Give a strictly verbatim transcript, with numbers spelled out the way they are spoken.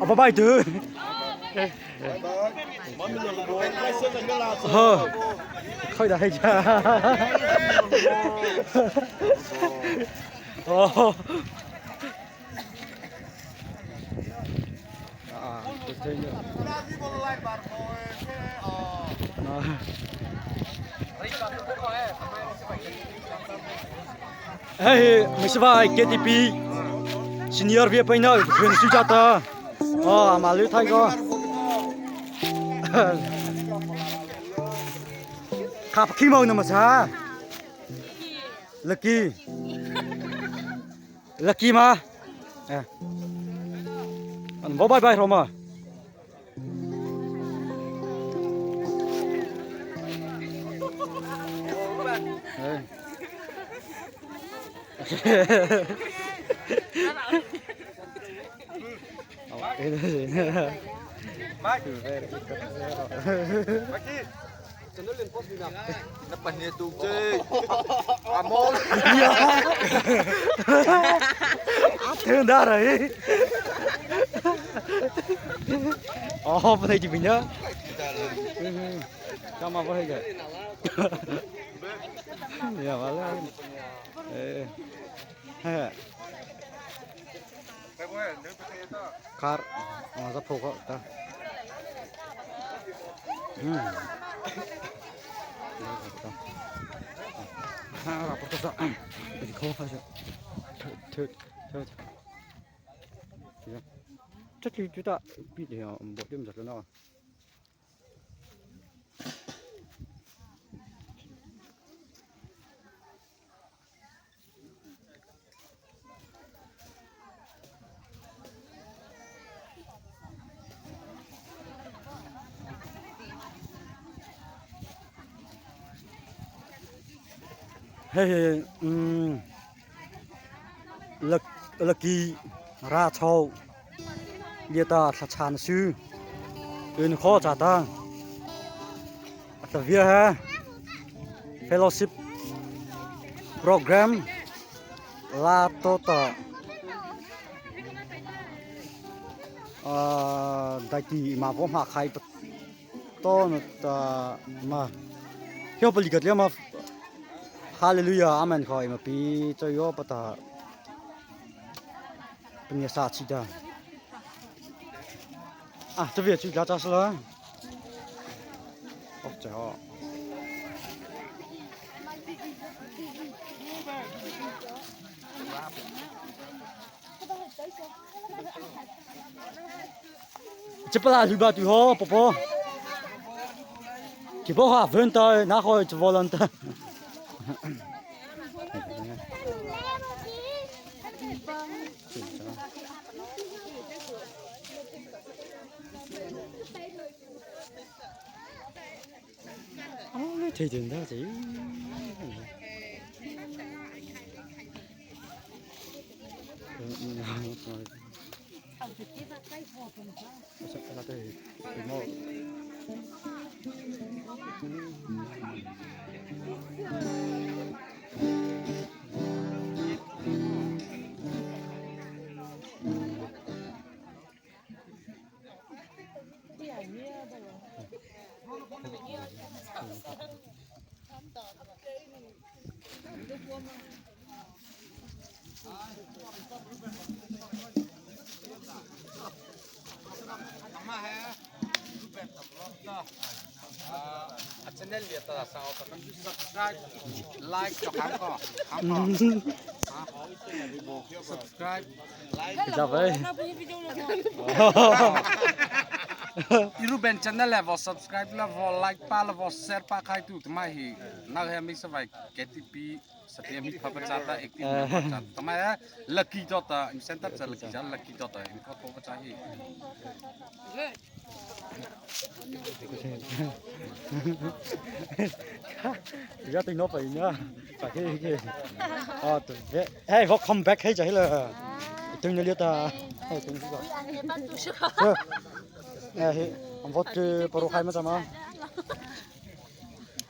Apa bai tu? Ha. Khoi da hai cha. Oh. Hei, Mr. Vai, K T P, senior via paina, Prince Sujata. Oh, ama lu thai ko. Khâpa khimo na masa. Lucky. Lucky ma. Eh. An bo bai bai roma. Eh. Maki. Na pahnie tu che. Amo. A thei da ra e. Oh, pa thei ji binya. Kama pa hei ga. Ya, wala. Eh. He. Kar, ah, za pho ko ta. Hmm. Ha, ra pho ko sa. Bi ko ha sa. Thut, thut, thut. Ya. Chắc gì chúng ta biết thì, ờ, bộ phim giật nó. Hei, hei, um, lak, laki ra chau. Lia ta thla chan su. Ynkhua cha ta. A ta via ha. Fellowship program. La to ta. Ah, daihti ma vo ma khai pa. To na ta ma. Hio pali kat lia ma. Hallelujah, amen kho, ima pi, cho yo pa ta. Pania sa chi da. Ah, cho via chi la cha sa la. Ok, cho. Chipala luba tu ho, popo. Kibo ha, venta, na ho, it's volunteer. Ôh, thei ding da, thei. A channel liata sa o, subscribe, like, cho khang ko, khang ko. Subscribe. Jap ei. I Reuben channel le vaw subscribe la, vaw like pa la, vaw share pa khai tu, tama hi. Na he mi sa vai K T P Satya mi pha pa cha ta, acting mi pha cha ta. Tama he lucky to ta, in center cha lucky cha, lucky to ta, in pha to pa cha hi. Ya, tui no pa ina. Pa ke ke. A, tu ve. Hey, welcome back. Hey, cha hi la. Tui no liata. Hey, tui no liata. Hey, hey. Am vot tu paru khai ma cha ma.